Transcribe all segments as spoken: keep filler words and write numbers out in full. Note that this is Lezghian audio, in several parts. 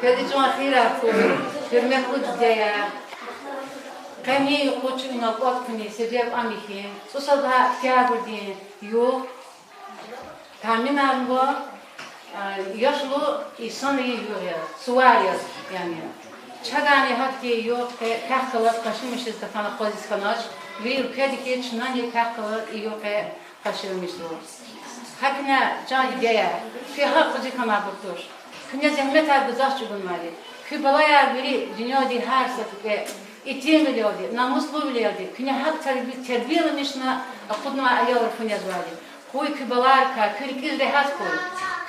Квез чан хийирар хьуй, гьуьрметлу дидеяр. Къенин юкъуз чун инал кӀватӀ хьунин себеб ам я хьи, цӀусад лагьай октябрдин югъ таминарнава, а, яшлу инсанрин югъ яз, сувар яз, яни. Чавайни гьахьтин югъ къе квехъ галаз къачумишиз тахьана акъвазиз хьанач, вири уьлкведи хьиз чнани квехъ галаз и югъ къе къачумишзава. ГьакӀни, чан дидеяр, куь гьакъ кьуьзуь хьанвайбур туш. Куьне зегьметар гзаф чӀугунвайди. Куь балаяр вири дуьньядин гьар са куьпӀе итимвилелди, намуслувилелди, куьне гьакӀ терби-, тербияламишна акъуднавай аялар хьун язвайди. Къуй куь балайрикай куь рикӀиз регьят хьуй,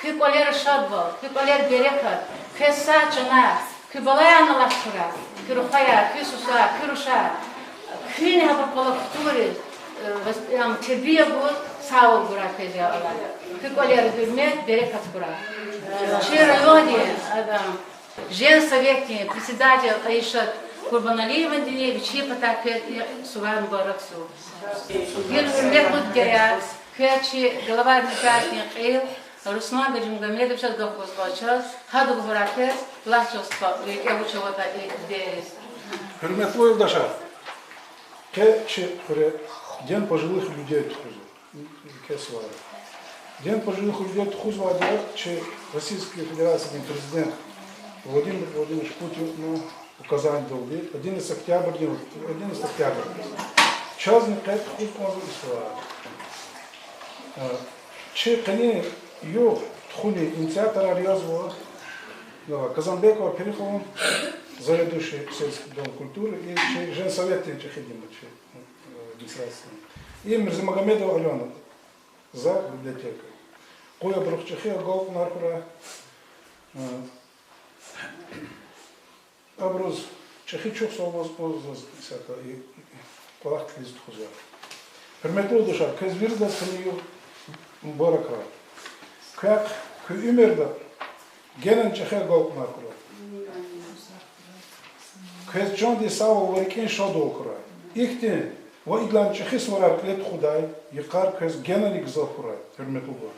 куь кӀвалера шадвал, куь кӀвалера берекат, квез сагъ чанар, куь балаярни алат хьурай, куь рухваяр, куь сусар, куь рушар, куьн гьабур кӀвале кутугриз, э, воспи-, ам, тербия гуз сагъвал гурай квез, я Аллагь. Куь кӀвалера гьуьрмет, берекат хьурай. Чи райондин, адам, женсоветдин председатель Айшат Курбаналиевадини вичин патай квез и сувар мубаракзава. Гьуьрметлу дидеяр, квез чи глава администрациядин кьил Руслан Гаджимагомедовичаз гаф гуз кӀанзава чаз, гьада лугьурай квез, лагь чаз, вири кӀевуч аватӀа и дидейриз. Гьуьрметлу юлдашар, къе чи хуьре День пожилых людей тухузва. День пожилых людей тухузвайди я чи Российской Федерациядин президент Владимир Владимирович Путина указанидалди, одиннадцатого октября, одиннадцатого октября. Чазни къе тухуз кӀанзава и сувар. Э, чи къенин югъ тухунин инициаторар язва, э, Казанбекова Периховна, заведующая сельский дом культуры, и чи женсоветдин чӀехиди я чи, э, администрациядин. И Мирзамагомедова Алена, зав библиотека. Къуй абурухъ чӀехи агалкьунар хьурай. Э, абуруз чӀехи чухсагъул лугьуз заз исятда и кӀвалах килиз тухузва. Гьуьрметлу юлдашар, квез виридаз къенин югъ мубаракрай. Квехъ куь уьмуьрда генани чӀехи агалкьунар хьурай. Квез чандин сагъвал ва рикӀин шадвал хьурай. Ихьтин ва идалай чӀехи суварар кьиле тухудай йикъар квез генани гзаф хьурай, гьуьрметлубур.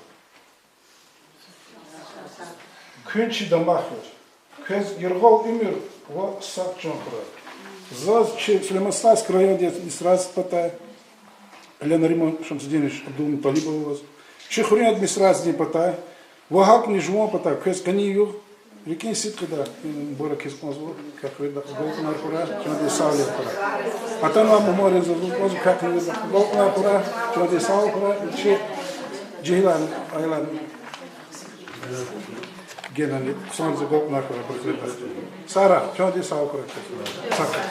Куьн чи дамах я. Квез яргъал уьмуьр ва сагъ чан хьурай. Заз чи Сулейман-Стальский райондин администрациядин патай, Алена Риман Шамсудинович Абдулмуталибоваз, чи хуьруьн администрациядин патай ва гьакӀни жуван патай квез къенин югъ рикӀин сидкьидай мубаракиз кӀанзава. Квехъ виридахъ агалкьунар хьурай, чандин сагъвал хьурай. Атанвай мугьманриз лугьуз кӀанзава, квехъ виридахъ агалкьунар хьурай, чандин сагъвал хьурай, чи жегьилар, аялар. Генани хъсандиз агалкьунар хьурай абуруз виридахъ. Сагърай, чандин сагъвал хьурай. Сагърай.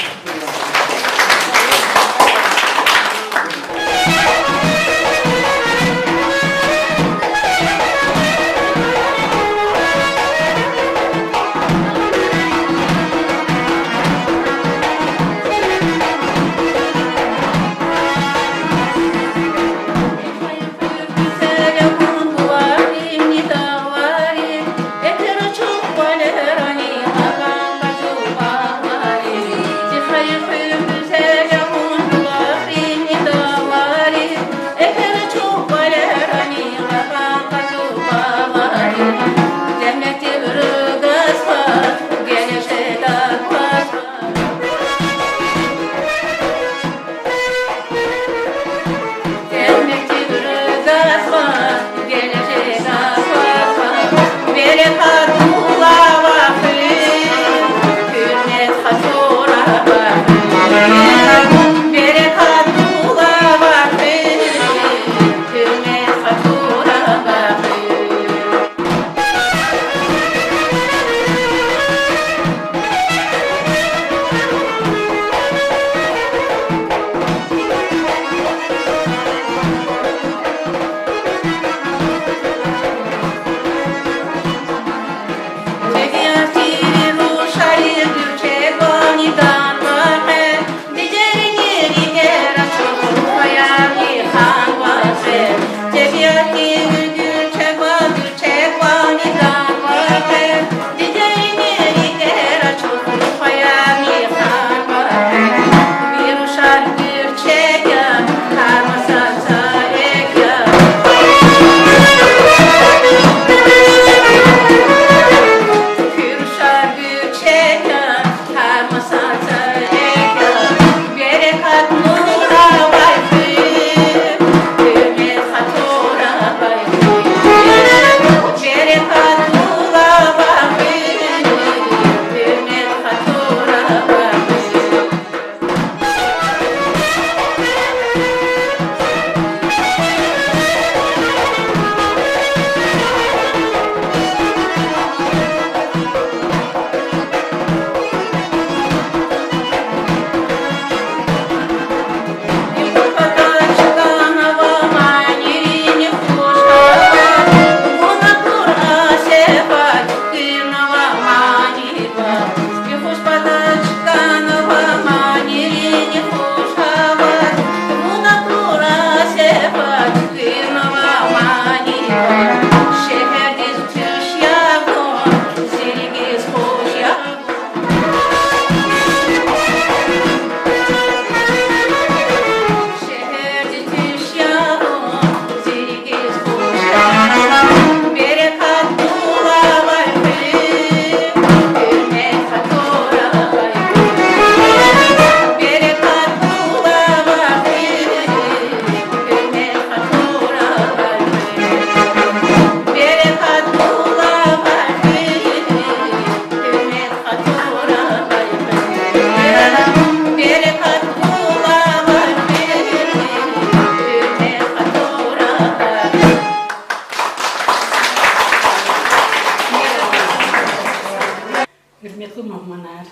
Гьуьрметлу мугьманар,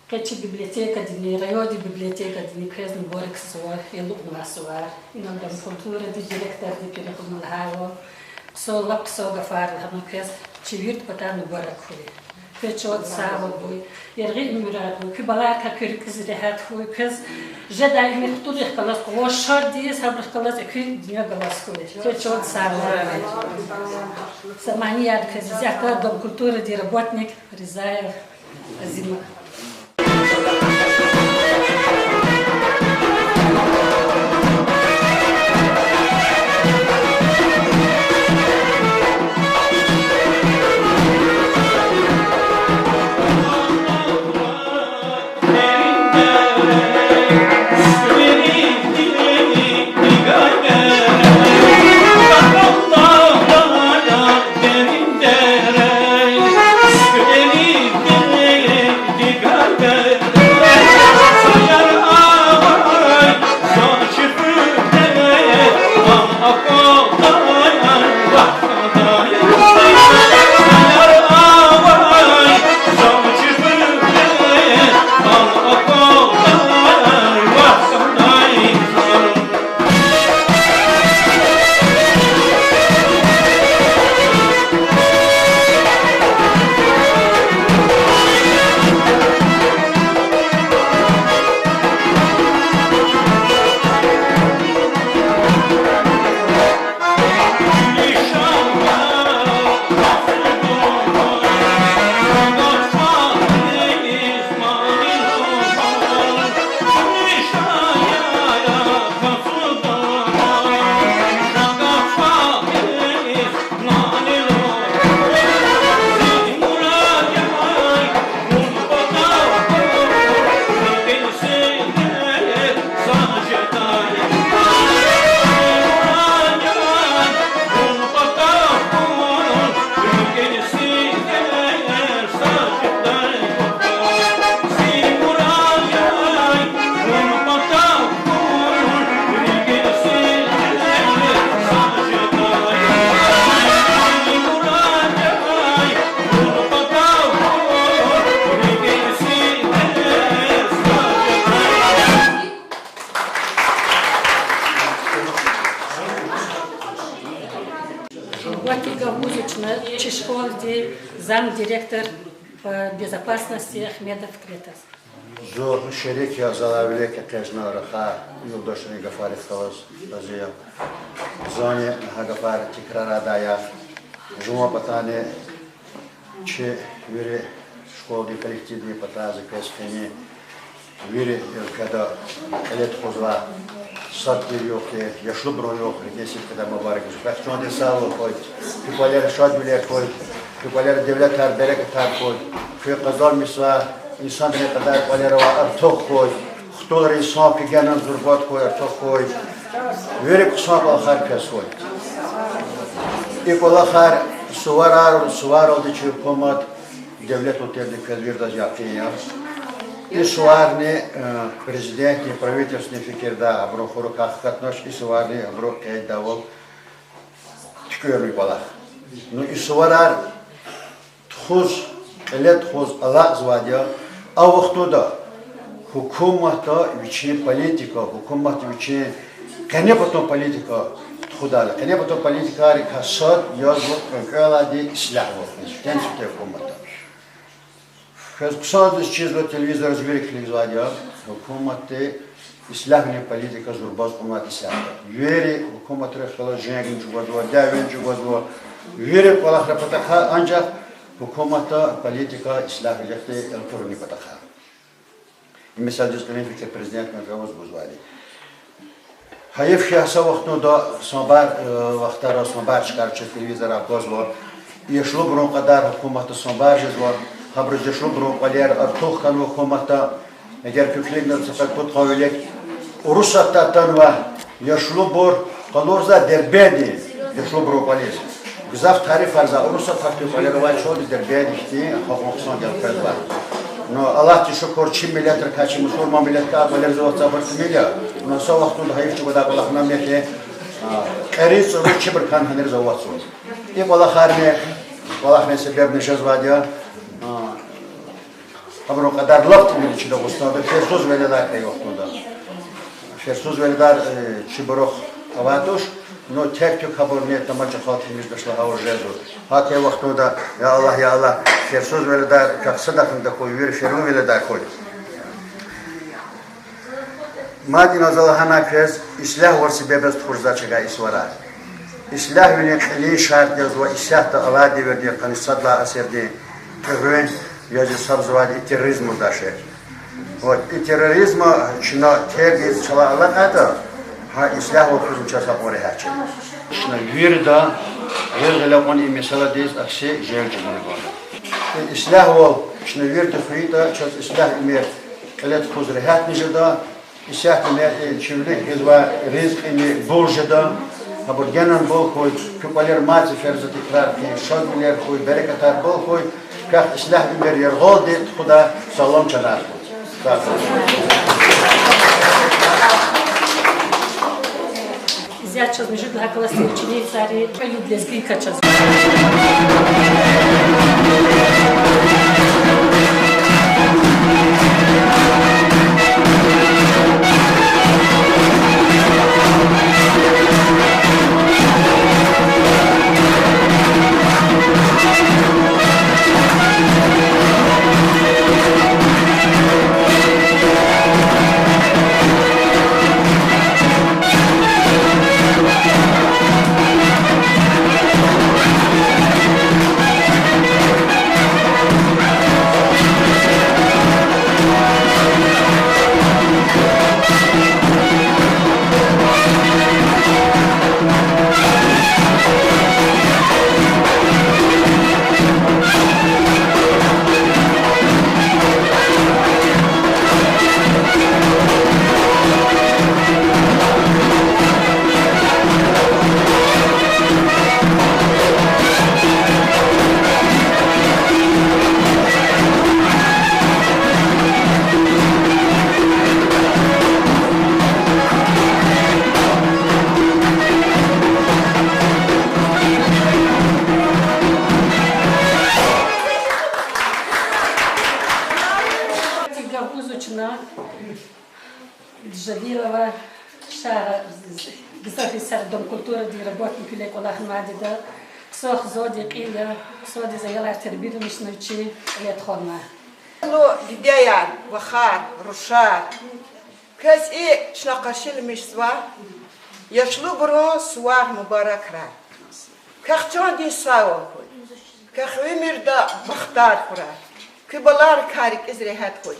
къе чи библиотекадини, райондин библиотекадини квез мубаракзава алукьнавай сувар. Инал Дом культурыдин директорди Пирогъуна лагьайвал, са лап хъсан гафар лагьана квез, чи вирт патай мубарак хьуй. Квез чандин сагъвал гуй, яргъи уьмуьрар гуй, куь балайрикай куь рикӀиз регьят хьуй, квез жедай уьмуьр кутугрихъ галаз къугъваз, шаддиз, гьабурухъ галаз экуь дуьнья галаз хьуй. Квез чандин сагъвал гуй. Са манияр квез исятда Дом культурыдин работник Ризаев Азима. Вакил гузвай чна чи школадин замдиректор по безопасности Ахмедов Кретаз. Зун шерик я залай вилик экъечӀна рахай юлдашрин гафарихъ галаз, рази я. Зани гьа гафар тикрардай я. Жуван патани чи вири школадин коллективдин патай за квез къени вири уьлкведа кьиле тухузвай сад тир югъ, яшлубурун югъ рикӀин сидкьидай мубарак гузва. Квехъ чандин сагъвал хьуй, куь кӀвалера шадвилер хьуй, куь кӀвалера девлетар, берекатар хьуй, куь къазанмишзавай инсанрин кьадар кӀвалера авай артух хьуй, хтулрин сан куь генани зурбат хьуй, артух хьуй. Вири хъсан кӀвалахар квез хьуй. И кӀвалахар, суварар, суваралди чи гьукумат девлетлу тирди квез виридаз якъин я. И суварни, э, президентдин, правительстводин фикирдай абурун хурукай хкатнач, и суварни абуру къейддайвал туькӀуьрмир кӀвалах. Ну, и суварар тухуз, кьиле тухуз алакьзавайди я а вахтунда, гьукуматда вичин политика, гьукуматда вичин къенепатан политика тухудайла. Къенепатан политикайрикай сад язва кӀвенкӀвелайди ислягьвал, сифтени-сифте гьукуматда. Квез хъсандиз чизва, телевизордиз вири килигзавайди я, гьукуматди ислягьвилин политика зурбаз кьунвайди исятда. Вири гьукуматрихъ галаз женгни чӀугвазва, дявени чӀугвазва, вири кӀвалахрин патахъай, анжах гьукуматда политика ислягьвилихъди элкъуьрунин патахъай. И месэладиз кьилин фикир президентдини жаваб гузвайди. Гьайиф хьи, са вахтунда санбар, э, вахтара санбар чкӀар чаз телевизорра аквазва. Яшлубурун кьадар гьукуматда санбар жезва, гьабуруз яшлубурун кӀвалер артух хьанва гьукуматда. Эгер куьн килигна са кьвед-пуд къанни вилик, Урусатда атанвай яшлубур къалурзавай Дербентдин яшлубурун кӀвализ. Гзаф тарифарзавай, Урусатда гьахьтин кӀвалер авай чалди Дербентдин хьтин акьван хъсан гелкъвезва. Ну, Аллагьдиз шукур, чи миллетрикай, чи мусурман миллетрикай кӀвалериз аватзавайбур тӀимил я. Ну, са вахтунда гьайиф чӀугвадай кӀвалах ам я хьи, а, кьериз цӀуру чибурукайни гьаниз аватзава. И кӀвалахарни, кӀвалахрин себебни жезвайди я, а, Абурун кьадар лап тӀимил я чи Дагъустанда, ферсуз веледар хьайи вахтунда. Ферсуз веледар, э, чибурухъ авай туш, но тек-туьк гьабур ни тамаша халкь тӀимилдашла гьавур жезва. Гьа хьайи вахтунда, я Аллагь, я Аллагь, ферсуз веледар квехъ садахъни тахьуй, вири ферлу веледар хьуй. Мад ина за лагьанай квез, ислягьвал себеб яз тухузвай чавай и суварар. Ислягьвилин кьилин шартӀ язва исятда алай девирдин, къанни сад лагьай асирдин кьуьгъуьн, я зи сабзавайди, и терроризм лугьудай шей. Вот, и терроризма чна терг ийиз чалай алакьайтӀа, гьа ислягьвал хуьзва чаз гьакьван регьятчи. Чна вирида гъил-гъиле кьуна и месэладиз ахьси жел чӀугуна кӀанда. И ислягьвал чна вирида хуьйтӀа, чаз ислягь уьмуьр кьиле тухуз регьятни жеда, исятда мер и чи вилик гъизвай ризкьини бул жеда, гьабур генани бул хьуй, куь кӀвалера мад зи ферза тикрар хьи, шадвилер хьуй, берекатар бул хьуй, квехъ ислягь уьмуьр яргъалди тухудай сагълам чанар хьуй. Сагърай. Изяр чаз муьжуьд лагьай классдин ученицайри, кьве лезгинка чаз. Гузвачна Джалилова Шагьа, гзаф йисара Дом культурадин работниквиле кӀвалахнавайди я. Хъсан хизандин кьил я, хъсандиз аялар тербиямишна вичи кьиле тухванва. Ну, дидеяр, вахар, рушар, квез и чна къаршиламишзава яшлубурун сувар мубаракрай. Квехъ чандин сагъвал хьуй, квехъ уьмуьрда бахтар хьурай, куь баларикай рикӀиз регьят хьуй.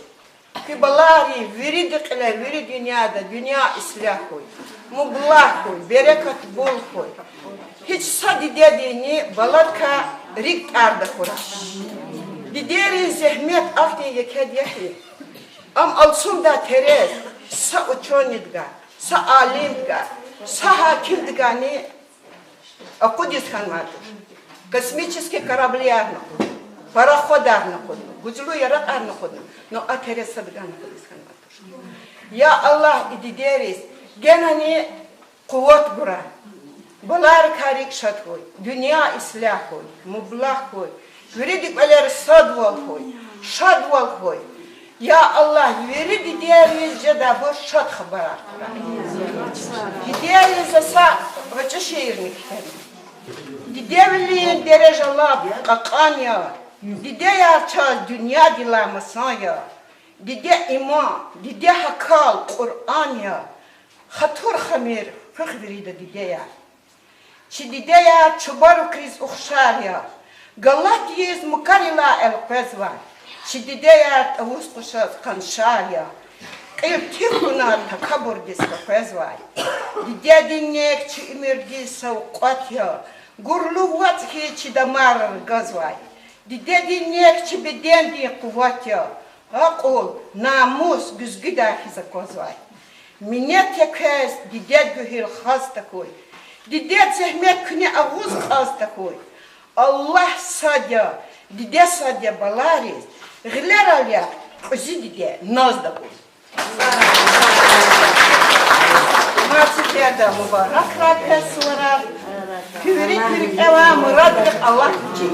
Куь баларин вирида кьиле, вири дуьньяда дуьнья ислягь хьуй, мублагь хьуй, берекат бул хьуй. Гьич са дидединни баладикай рикӀ тӀарда хьурай. Дидейрин зегьмет ахьтин екеди я хьи, ам алцумдай терез са учёныйдикай, са алимдикай, са гьакимдикайни акъудиз хьанвай туш. Космический кораблиярни акъудна, пароходарни акъудна, гужлу яракьарни акъудна, но а терез садавайни акъудиз хьанвай туш. Я Аллагь, и дидейриз генани къуват гурай. Баларикай рикӀ шад хьуй, дуьнья ислягь хьуй, мублагь хьуй, виридан кӀвалера садвал хьуй, шадвал хьуй. Я Аллагь, вири дидейриз жедайбур шад хабарар хьурай. Дидейриз за са гъвечӀи шиирни кхьена. Дидевилин дережа лап кьакьан я, дидеяр чаз дуьньядилай масан я. Диде иман, диде гьакал, Къуръан я, хатур хамир хуьх вирида дидеяр. Чи дидеяр чубарукриз ухшар я, галат ийиз мукарилай элкъвезвай. Чи дидеяр тӀавус къушаз къаншар я, кьил тик хьуна такабурдиз къекъвезвай. Дидедин нек чи уьмуьрдин савкьват я, гурлу вацӀ хьиз чи дамарра ргазвай. Дидедин нек чи бедендин къуват я, акьул, намус гуьзгуьдай хьиз аквазвай. Минет я квез, дидед гуьгьуьл хаз тахьуй, дидед зегьмет куьне агъуз кьаз тахьуй. Аллагь сад я, диде сад я балариз, гъилерал яхъ кьуьзуь диде наз тахьуй. Мад сифте мубаракрай квез суварар. Куь вири куь рикӀе авай мурадрихъ Аллагь куьчик.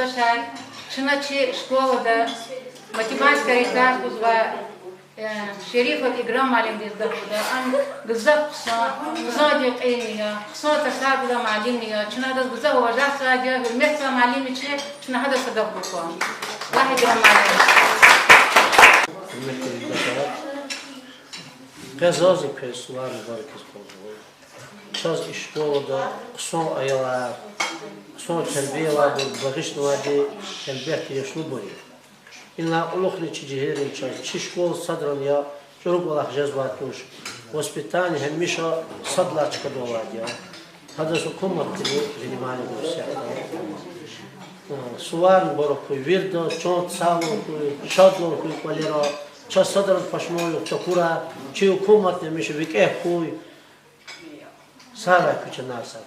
Шай, чна чи школада математикадин дарс гузвай, э, Шерифов Играм муаллимдиз гаф гуда, ам гзаф хъсан, хъсандин кьилни я, хъсан тарсар гузвай муаллимни я, чна адаз гзаф уважать ийида, гьуьрметзавай муаллимни чи, чна гьадаз са гаф гуз кӀанзава. Лагь, Играм муаллим. Гьуьрметлу юлдашар, къе заз и квез суварни мубаракиз къалурзава. Чаз и школада хъсан аялар, хъсан тербиялайбур багъишнавайди, гьелбетда, яшлубур я. Инлай кьулухъни чи жегьилри чаз, чи школа садрани я, чӀуру кӀвалах жезвай туш. Воспитание гьамиша сад лагьай чкадал алайди я. Гьадаз гьукуматдини внимание гуз кӀанзава. Суварни мубарак хьуй виридаз, чан сагъвал хьуй, шадвал хьуй кӀвалера. Чаз садрани пашман югъ такурай, чи гьукуматни гьамиша викӀегь хьуй. Сагърай куь чанар сагъ.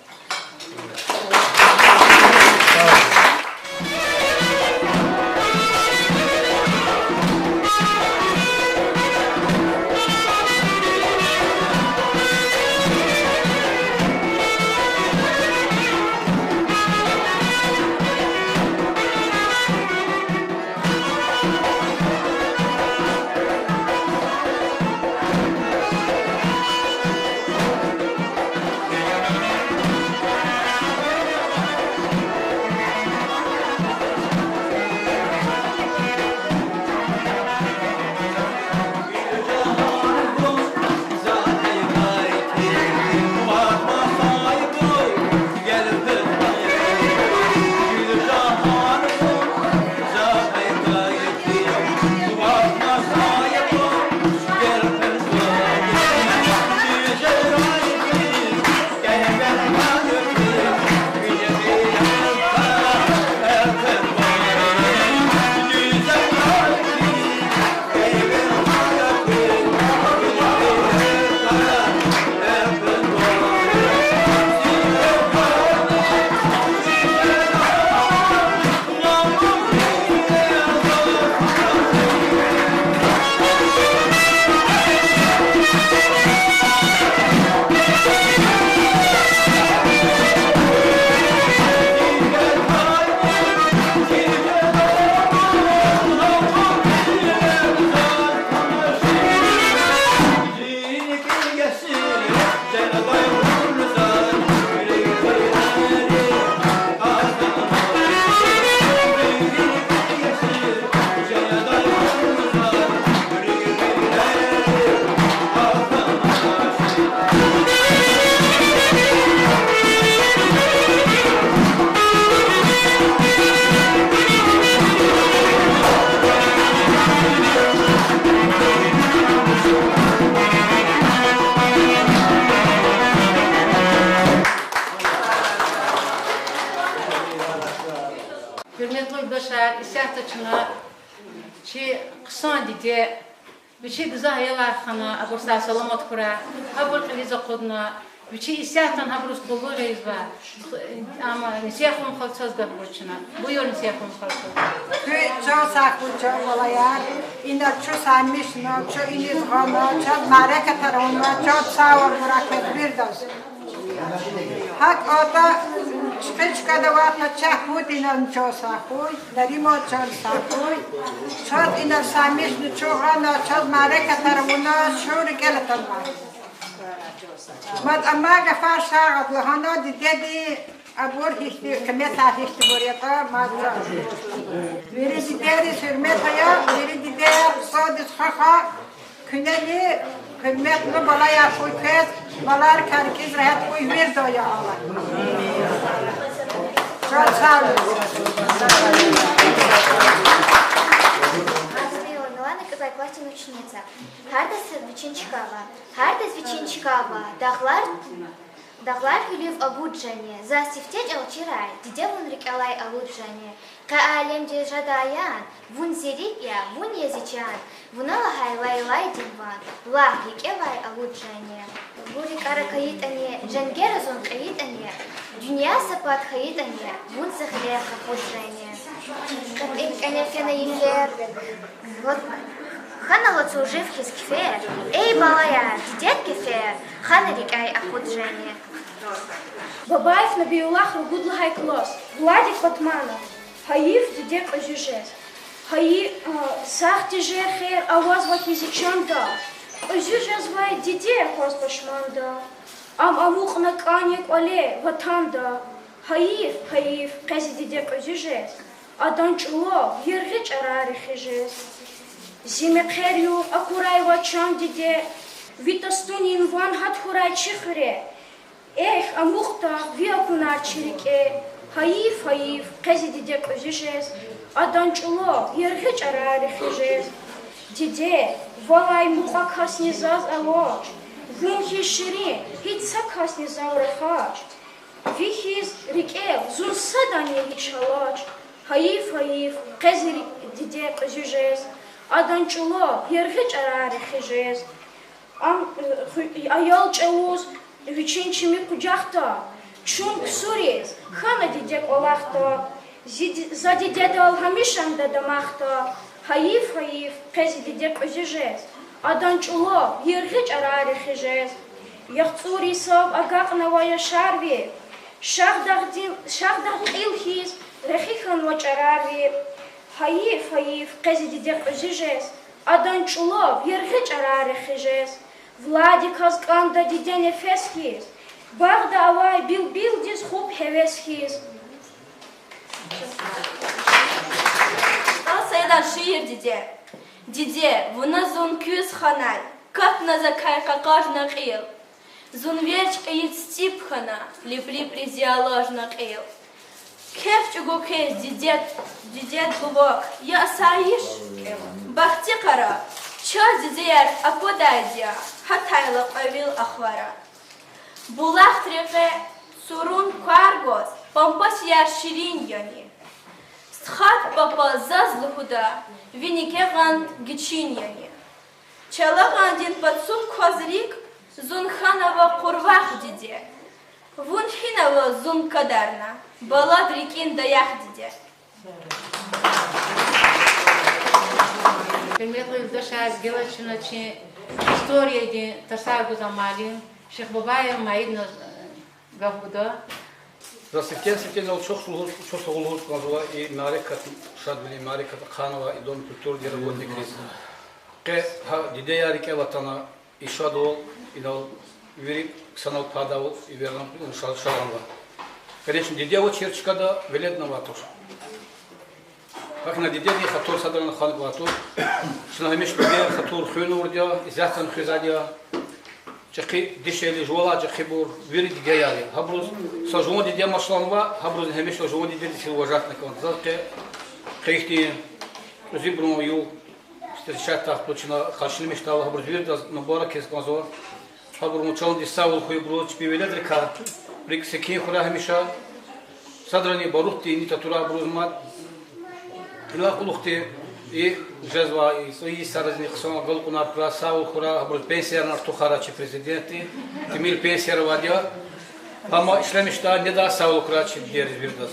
Гьуьрметлу юлдашар, исятда чна чи хъсан диде, вичи гзаф аялар хана, абур сагъ-саламат хьурай, гьабур кьилиз акъудна, вичи исятдани гьабуруз къуллугъ ийизва. Амма Несиятуллагь халу, цаз гаф гуз чна. Буюр, Несиятуллагь халу. Куь чан сагъ хьуй, чан балаяр. Ина чун саймишна, чун иниз гъана, чаз мярекатар авуна, чан сагъвал гурай квез виридаз. ГьакӀ ятӀа, чпи чкада авай пачагь Путинан чан сагъ хьуй, Нариман чан сагъ хьуй. Чаз ина саймишна, чун гъана, чаз мярекатар авуна, чун рикӀел атанва. Мад амай гафар сагъ лагьана, дидеди, абур гьихьтин къиметар, гьихьтинбур ятӀа мад чаз. Вири дидейриз гьуьрмет ая, вири дидеяр, цӀуд йис хва хва, куьнени, гьуьрметлу балаяр хьуй квез, баларикай рикӀиз регьят хьуй виридан, я Аллагь. Чан сагъ хьуй. Асмелова Милана, кьуд лагьай классдин ученица. Гьардаз вичин чка ава, гьардаз вичин чка ава, дагълар, дагълар гьуьлуьв алуд жени, заз сифте чӀал чирай, диде, вун рикӀелай алуд жени. Къе алемдиз жедай ян, вун зи рикӀ я, вун я зи чан, вуна лагьай лайлайдин ван, лагь, рикӀелай алуд жени. Вун рикӀера кайитӀани, женгера зун кьейитӀани, дуьнья са пад хьайитӀани, вун зи гъиле къакъуд жени. КьепӀин кӀане фена йифер, хьана лацу жив хьиз кифер, эй балаяр, дидед кефер, хана рикӀяй акъуд жени. Бабаев Набиуллагь, ругуд лагьай класс, Владик Батманов. Гьайиф диде кьуьзуь жез. Гьайи-, а, сагъ тежер хер авазва хьи зи чанда, кьуьзуь жезвай диде акваз пашманда. Ам амукьна кӀан я кӀвале, ватанда. Гьайиф, гьайиф, къе зи диде кьуьзуь жез, адан чӀулав яргъи чӀарар рехи жез. Зи мехъер югъ акурай ваз, чан диде, ви тӀастунин ван гьат хьурай чи хуьре. Эхь, амукьда ви акунар чи рикӀе. Гьайиф, гьайиф, къе зи диде кьуьзуь жез, адан чӀулав яргъи чӀарар рехи жез. Диде, валай мукьва касни заз авач, вун хьиз ширин гьич са касни зав рахач. Ви хьиз рикӀел зун садани гьич алач. Гьайиф, гьайиф, къе зи ри-, диде кьуьзуь жез, адан чӀулав яргъи чӀарар рехи жез. Ам, э, ху-, аял чӀавуз вичин чими къужахда, чун ксуриз хьана диде кӀвалахда. Зи ди-, за дидедал гьамишанда дамахда. Гьайиф, гьайиф, къе зи диде кьуьзуь жез, адан чӀулав яргъи чӀарар рехи жез. ЯхцӀур йисав агакьнава яшар ви, Шагьдагъдин, Шагьдагъ кьил хьиз рехи хьанва чӀарар ви. Гьайиф, гьайиф, къе зи диде кьуьзуь жез, адан чӀулав яргъи чӀарар рехи жез. Владиказ кӀанда диде нефес хьиз, багъда авай билбилдиз хупӀ гьевес хьиз. СтӀал Саидан шиир Диде. Диде, вуна зун куьз ханай, катна закай къакъажна кьил. Зун верч кьейиз цӀипӀ хьана, липӀ-липӀриз ялажна кьил. Кеф чӀугу квез дидед, дидед лувак, я асайиш, бахтикъара, чаз дидеяр аквадайди я, гьатайла кьве вил ахвара. Булахд рекье цурун квар гваз, пампасияр ширин яни? Стхад папа заз лугьуда, ви никӀегъан гичин яни? Чалагъандин пацук кваз рикӀ, зун хьанава къурвагъ, диде. Вун гьинава зун кадарна, балад рикӀин даях, диде. Гьуьрметлу юлдашар, гила чна чи историядин тарсар гузвай муаллим Шихбабаев Маидаз гаф гуда. За сифтени-сифтени чухсагъул лугьуз, чухсагъул лугьуз кӀанзава и мярекат, шадвилин мярекат ахъайнавай и Дом культурыдин работникриз. Къе гьа дидеяр рикӀел атана, и шадвал инал вири санал пайдавал эверна, ша-, шад хьанва. Конечно, диде авачир чкада веледни авай туш. Гьакӏни дидедин хатур садрани хьана кӏвалах туш. Чна гьамиша дидедин хатур хуьнурди я, исятдани хуьзвайди я. Чӏехи дишегьли, жувалай чӏехибур вири дидеяр я. Гьабуруз са жуван диде машаланва, гьабуруз гьамиша жуван дидедиз уважать авуна кӏанзава. Заз къе, къе ихьтин кьуьзуьбурун югъ встречать тахпа чна къаршиламишдайла, гьабуруз виридаз мубаракиз кӏанзава. Гьабуру чандин сагъвал хьуй абуруз, чпин веледрикай рикӏ секин хьурай гьамиша. Садрани барутдини татурай абуруз мад. Инал кьулухъди и жезвай, и йисаразни хъсан агалкьунар хьурай, сагъвал хьурай, абуруз пенсиярни артухарай чи президентди, тӏимил пенсияр авайди я. Амма ишлемишдай, недай сагъвал хьурай чи дидейриз виридаз.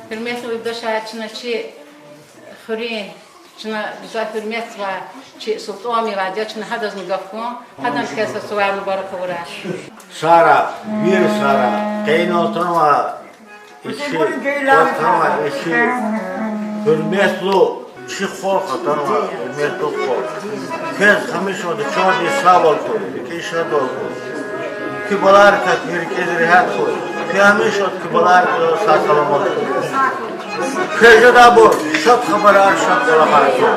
Гьуьрметлу юлдашар, чна чи хуьруьн, чна гзаф гьуьрметзавай чи СултӀан Мирад я, чна гьадазни гаф гун, гьадан квез сувар мубарак авурай. Сара, вири сара, къенин атанвай и чи, атанвай и чи гьуьрметлу чи халкь атанвай, гьуьрметлу халкь. Квез гьамиша чандин сагъвал хьуй, рикӀин шадвал хьуй. Куь баларикай куь рикӀиз регьят хьуй. Куь гьамиша куь баларикай сагъ-саламат хьуй. Квез жедайбур шад хабарар, шад кӀвалахар хьуй.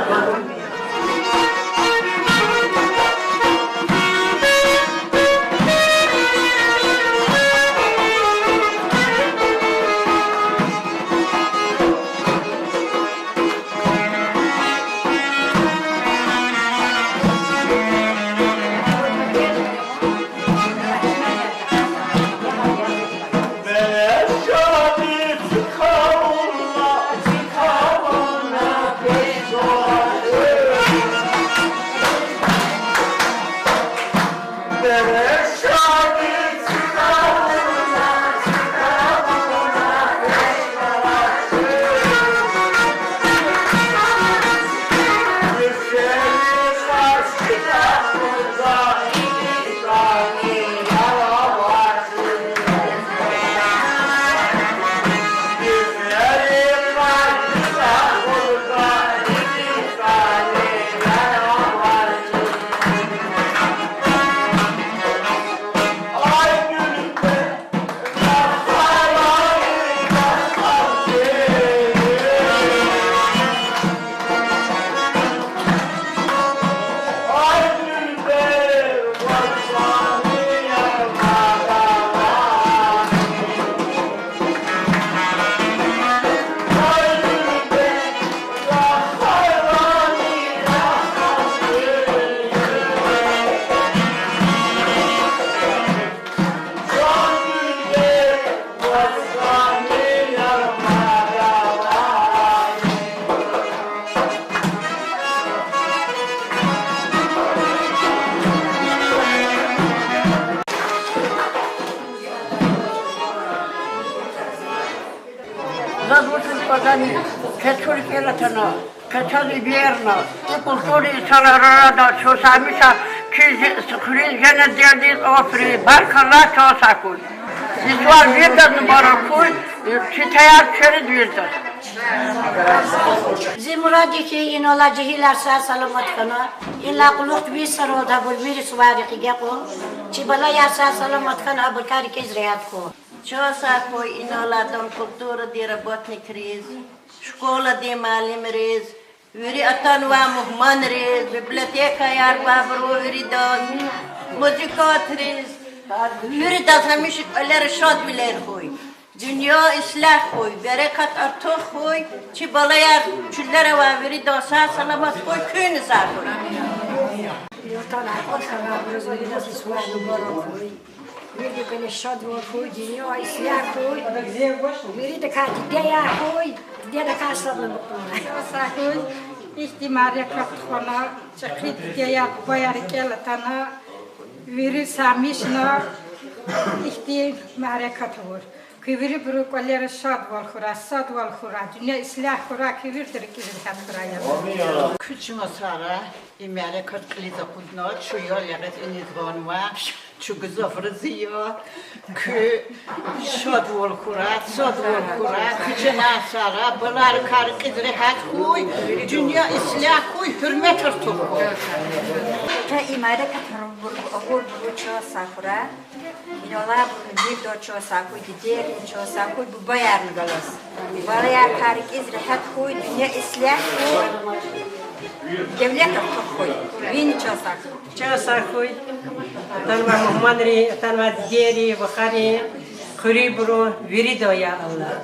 Заз вучиз кӀанзавани, квез чун рикӀел атана, квез чаз эверна, и культура инсанар арада чун саймиша, чи зи-, хуьруьн женнет делдиз аферин, баркалла, чан сагъ хьуй. И сувар виридаз мубарак хьуй, чи таяр чуьриз виридаз. Зи мурад я хьи, инал алай жегьилар сагъ-саламат хьана, инлай кьулухъ вири саралди абур вири суварик гекъун, чи балаяр сагъ-саламат хьана, абурукай рикӀиз регьят хьуй. Чан сагъ хьуй инал алай дам культурыдин работникриз, школадин муаллимриз, вири атанвай мугьманриз, библиотекаяр авайбуруз виридаз, музыкантриз, виридаз гьамиша кӀвалера шадвилер хьуй. Дуьнья ислягь хьуй, берекат артух хьуй, чи балаяр, чуьллера авай виридаз сагъ-саламат хьуй, куьнни сагъ хьуй. Ватан акъатзавайбуруз виридаз сувар мубарак хьуй. Виридан кӀвале шадвал хьуй, дуьнья ислягь хьуй. Виридакай дидеяр хьуй, дидедакай садламукьна. Сагъ хьуй, ихьтин мярекат тухвана, чӀехи дидеяр, бубаяр рикӀел атана, вири саймишна, ихьтин мярекат авур. Куь вирибурун кӀвалера шадвал хьурай, садвал хьурай, дуьнья ислягь хьурай, куь виридан рикӀиз регьят хьурай, я Аллагь. Куь чан сагърай, и мярекат кьилиз акъудна, чун ял ягъиз иниз гъанва, чун гзаф рази я. Куь шадвал хьурай, садвал хьурай, куь чанар сагърай, баларикай рикӀиз регьят хьуй, дуьнья ислягь хьуй, гьуьрмет артух хьуй. Къе и мярекат авурбуру чан сагъ хьурай. Инал алайбуру виридаз чан сагъ хьуй, дидейрин чан сагъ хьуй, бубаярни галаз. Балаяр, кар кӀиз регьят хьуй, дуьнья ислягь хьуй, девлет артух хьуй. Вини чан сагъ хьуй. Чан сагъ хьуй. Атанвай мугьманрин, атанвай дидейрин, вахарин, хуьруьбурун, виридан, я Аллагь.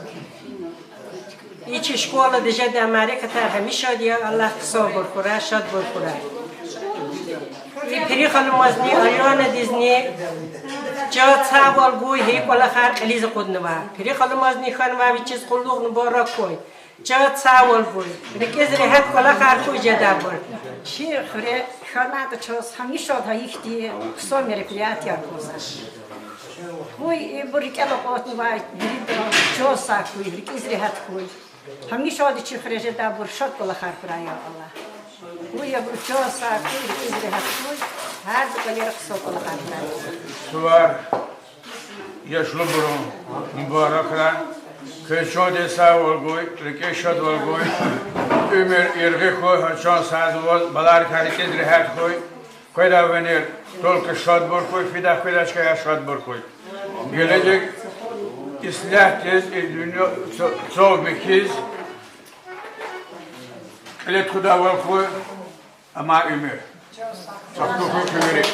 И чи школадиз жедай мярекатар гьамишанда, я Аллагь, хъсанбур хьурай, шадбур хьурай. И Пирихалумазни, Аленадизни чаз сагъвал гуй, гьи кӀвалахар кьилиз акъуднава. Пирихалумазни хьанвай вичиз къуллугъ мубарак хьуй. Чаз сагъвал гуй, рикӀиз регьят кӀвалахар хьуй жедайбур. Чи хуьре хьанайтӀа чаз гьамишанда гьа ихьтин хъсан мероприятияр гузвай. Къуй ибур рикӀел акъатнавай виридан чаз сагъ хьуй, рикӀиз регьят хьуй. Гьамишанда чи хуьре жедайбур шад кӀвалахар хьурай, я Аллагь. Къуй ибур чаз сагъ хьуй, рикӀиз регьят хьуй, гьар са кӀвалера хъсан кӀвалахар хьурай. Сувар яшлубурун мубаракрай. Квез чандин сагъвал гуй, рикӀиз шадвал гуй, уьмуьр яргъи хьуй, гьа чан сагъвал, баларикай рикӀиз регьят хьуй. Къведай винел только шадбур хьуй, фидай-хуьдай чкаяр шадбур хьуй. Гележег ислягьдиз, и дуьнья цав-, цав михьиз, кьиле тухудайвал хьуй, амай уьмуьр. Сагъ хьуй куь вири.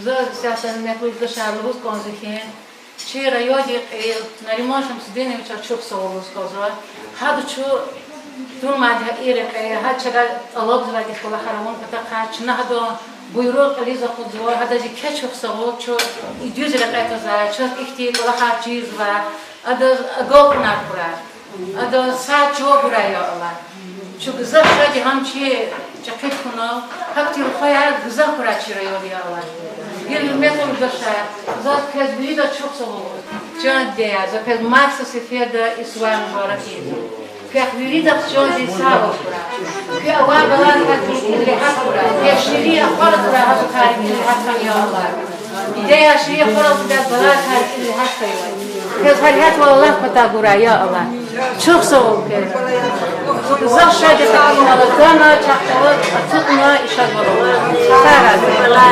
Заз исятда, гьуьрметлу юлдашар, лугьуз кӀанзава хьи, чи райондин кьил Нариман Шамсудиновичаз чухсагъул лугьуз кӀанзава. Гьада чун тунвайди гьа и рекье, гьада чавай тӀалабзавайди кӀвалахар авун патахъай, чна гьадан буйругъ кьилиз акъудзава, гьадаз еке чухсагъул, чун и дуьз рекье твазвай, чаз ихьтин кӀвалахар чирзавай, адаз агалкьунар хьурай. Адаз сагъ чӀугурай, я Аллагь. Чун гзаф шад я гьам чи чӀехи тухунал, гьахьтин рухваяр гзаф хьурай чи районда, я Аллагь. Гьуьрметлу юлдашар, заз квез виридаз чухсагъул. Чан дидеяр, за квез маса сеферда и сувар мубарак ийизва. Квехъ виридахъ чандин сагъвал хьурай. Куь авай балайрикай куь рикӀел регьят хьурай. Куь ширин ахваралди гьабурукай рикӀел регьят хьана, я Аллагь. Диде, я ширин ахваралди гьабурукай рикӀел регьят хьурай. Квез гьа регьятвал Аллагь патай гурай, я Аллагь. Чухсагъул квез. Заз шад я, гьакӀ ала гана, чахъ галаз ацукьна и шадвал. Сагърай.